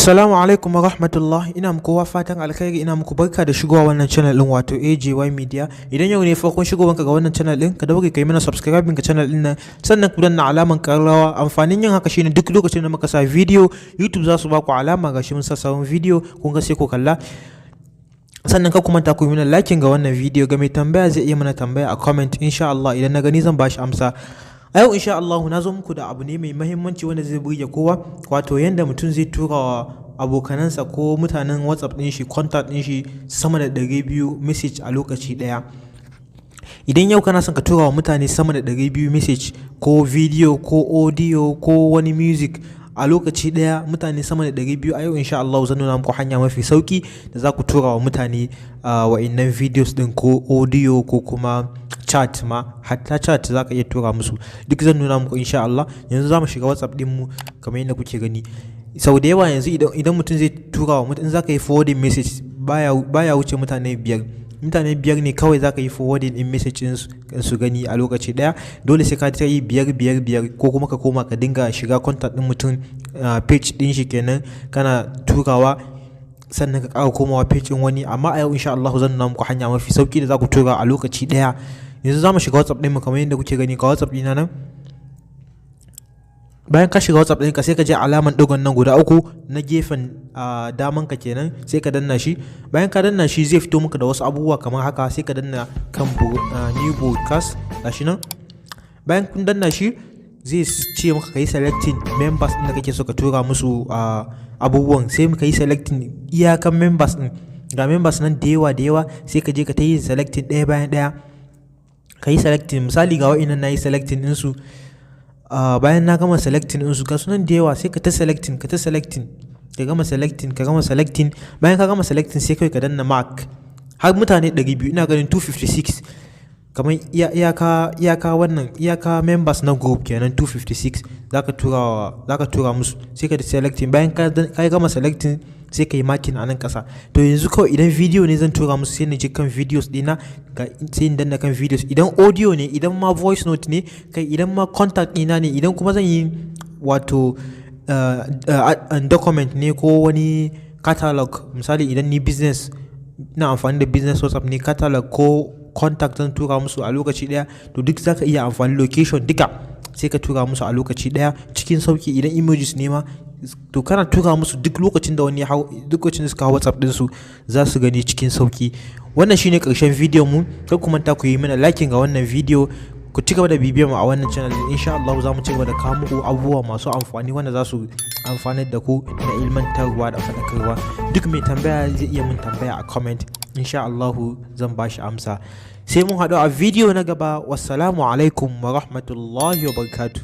Assalamu alaikum wa rahmatullah. Ina muku kowa fatan alkhairi, ina muku barka da shigowa wannan channel din, wato AJY Media. Idan yau ne farkon shigowanka ga wannan channel din, ka daure ka yi mana subscribing ga channel din nan, sannan ku danna alaman karrawa. Amfanin yin haka shine duk lokacin da muka sa video, YouTube za su ba ku alama gashi mun sa sabon video, kun ga sai ku kalla. Sannan ka kuma ta ku yi mana liking ga wannan video. Ga mai tambaya zai iya mana tambaya a comment, insha Allah idan na gani zan bashi amsa. A yau insha Allah na zo muku da abu ne mai mahimmanci wanda zai burge kowa, wato yanda mutum zai tura wa abokanansa ko mutanen WhatsApp din shi, contact din shi sama da 200 message a lokaci ɗaya. Idan yau kana son ka tura wa mutane sama da 200 message ko video ko audio ko wani music a lokaci ɗaya, mutane sama da 200, a yau insha Allah zan nuna muku hanya mafi sauki da za ku tura wa mutane wa'innan videos ɗin ko audio ko kuma chat ma, hatta chat za ka iya tura musu. Duk zan nuna muku insha Allah. Yanzu za mu shiga WhatsApp ɗinmu kamar yadda kuke gani. Sau da yawa yanzu idan mutum zai tura wa mutum, in za ka yi forwarding message, baya wuce mutane biyar. Mutane biyar ne kawai za ka yi forwarding in message ɗin su gani a lokaci ɗaya. Dole sai ka ta yi biyar, biyar, biyar, ko kuma ka koma ka dinga shiga contact ɗin mutum, page ɗin shi kenan, kana turawa, sannan ka ƙara komawa page ɗin wani. Amma a yau insha Allah zan nuna muku hanya mafi sauki da za ku tura a lokaci ɗaya. Yanzu za mu shiga WhatsApp ɗinmu kamar yadda kuke gani. Ga WhatsApp ɗina nan. Bayan ka shiga WhatsApp ɗinka, sai ka je alaman ɗigon nan guda uku na gefen daman ka kenan, sai ka danna shi. Bayan ka danna shi, zai fito maka da wasu abubuwa kamar haka. Sai ka danna kan new broadcast, gashi nan. Bayan kun danna shi, zai ce maka ka yi selecting members ɗin da kake so ka tura musu abubuwan. Sai ka yi selecting iyakan members ɗin. Ga members nan da yawa da yawa. Sai ka je ka ta yi selecting ɗaya bayan ɗaya, ka yi selecting. Misali, ga wa'innan na yi selecting ɗinsu. Bayan na gama selecting ɗinsu, ga sunan da yawa, sai ka ta selecting, ka ta selecting, ka gama selecting, ka gama selecting. Bayan ka gama selecting, sai kai ka danna mark. Har mutane 200, ina ganin 256, kamar iyaka wannan iyaka members na group kenan, 256 zaka tura musu. Sai ka selecting. Bayan ka gama selecting, sai ka yi marking a nan ƙasa. To yanzu kawai idan video ne zan tura musu, sai na je kan videos ɗina, sai in danna kan videos. Idan audio ne, idan ma voice note ne, kai idan ma contact ɗina ne, idan kuma zan yi wato document ne ko wani catalog, misali idan ni business, ina amfani da business WhatsApp ne, catalog ko contact zan tura musu a lokaci ɗaya, to duk zaka iya amfani, location duka, sai ka tura musu a lokaci ɗaya cikin sauki. Idan emojis ne ma, to kana tura musu, duk lokacin da wani hau, duk lokacin da suka hau WhatsApp ɗinsu, za su gani cikin sauki. Wannan shine ƙarshen bidiyon mu. Kar ku manta ku yi mana liking ga wannan bidiyo. Ku ci gaba da bibiyar mu a wannan channel. Insha Allah za mu ci gaba da kawo muku abubuwa masu amfani wanda za su amfanar da ku, na ilmantarwa da faɗakarwa. Duk mai tambaya zai iya mun tambaya a comment, insha Allah zan ba shi amsa. Sai mun haɗu a bidiyo na gaba. Wassalamu alaikum wa rahmatullahi wa barakatuh.